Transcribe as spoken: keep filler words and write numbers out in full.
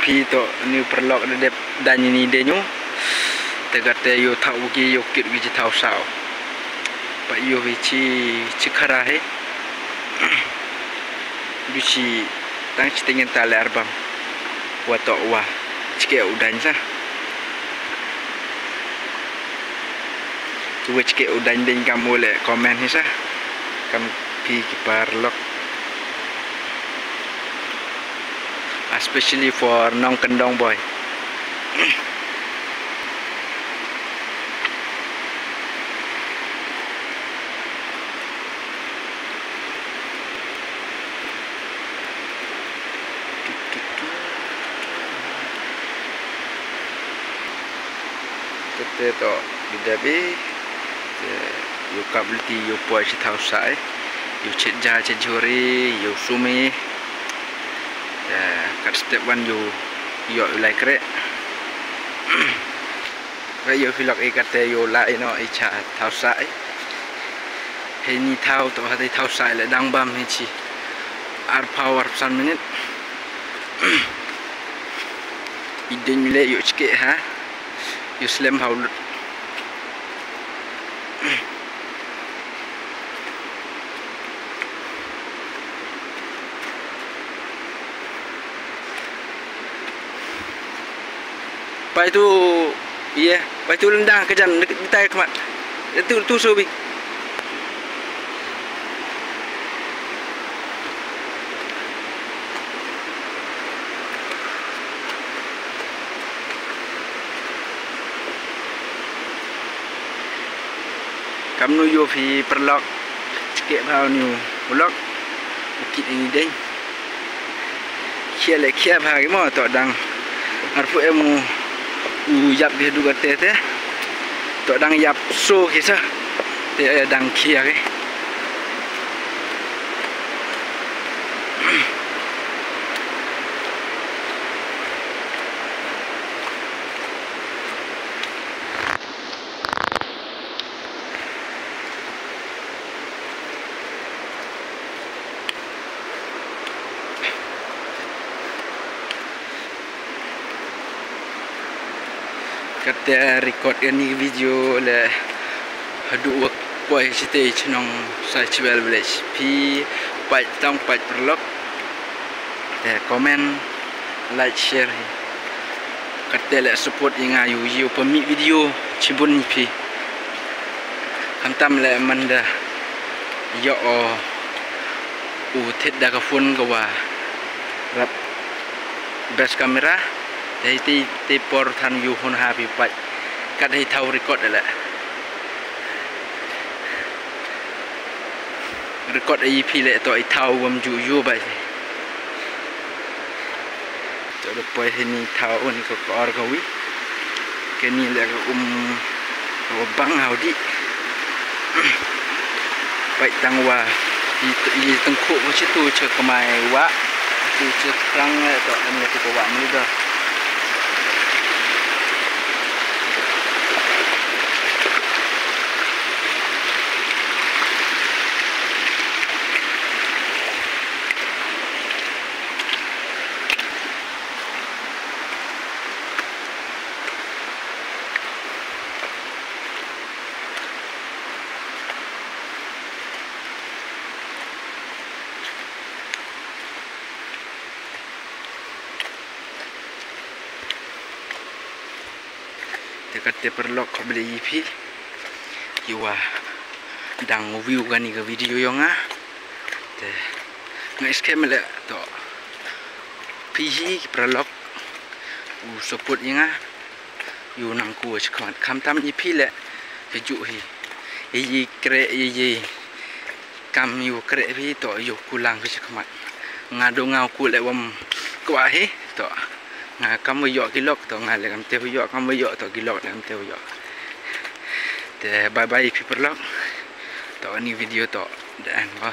Phi toh ni u paralok da dep daiñ ini deiñ u. Te katte yow thap u ki, yow kit u ki chi thaw sah. Pat yow hi chi, chi khara hi. Du chi tang chi teng ta le ar bam. Wa toh wa. Chi ke u daiñ sa. Ki wa chi ke u daiñ deiñ kam u le comment hi sa. Kam phi ki paralok. Especially for Nongkyndong boy. Katte toh i dep i. Te yow kap lynti, yow poi chi thaw sah i. Yow chet ja, chet jhur i, yow sum i. Te kat step wan yow yoh u lai kreh. Wa yow phi lok i katte yow lai noh i cha thaw sah i. Heini thaw toh, hati thaw sah i le dang bam hi chi ar phaw ar phaw san minit. I deiñ le yow chi ke ha. Yow slem ha u lut. Pait tu, ye, pait tu lyndang ka jan, dei tai khmat. Tu, tu so bi. Kamnu yoh phi paralok, chi ke bha u ni u vlog, u kit ini deiñ. Khia le khia bha ki mo, toh dang arphuh em u, u yap ki du katte te. Toh dang yap so ki sa. Te dang khia ki. Katte record ini video le haduh wa poi chite chnong Saichiwel village. Phi pait tang pait paralok. Te comment, like, share hi. Katte le support i nga yow, yow pynmih video chibun i phi. Khamtam le manda yoh u thied da ka phone ka wa rap best camera. Te, te, te por than yow hun ha phi pait. Kat hei thaw record le. Record i phi le toh i thaw wam ju yoh bai. Toh da poi heini thaw ni ka kor ka wi. Kani le ka um ka wa bang ha u di. Pait tang wa i, i tang khu wa chi tu cha kamai wa. Tu cha krang le toh ani tu ka wa mu da. Te katte paralok khublei i phi. Yow wa dang view kani ka video yong nga. Te nga iskhem le toh phi hi ki paralok u support i nga. Yow nang ku wa chi khmat khamtam i phi le ka ju hi. I, i kreh i, i kam yow kreh phi toh yow kulang phi chi khmat. Nga du nga u ku le wam kwah hi toh. Nga kam wa yoh ki lok toh nga le kam te wa yoh, kam wa yoh toh ki lok le kam te wa yoh. Te bye bye phi paralok. Toh ani video toh da end ko.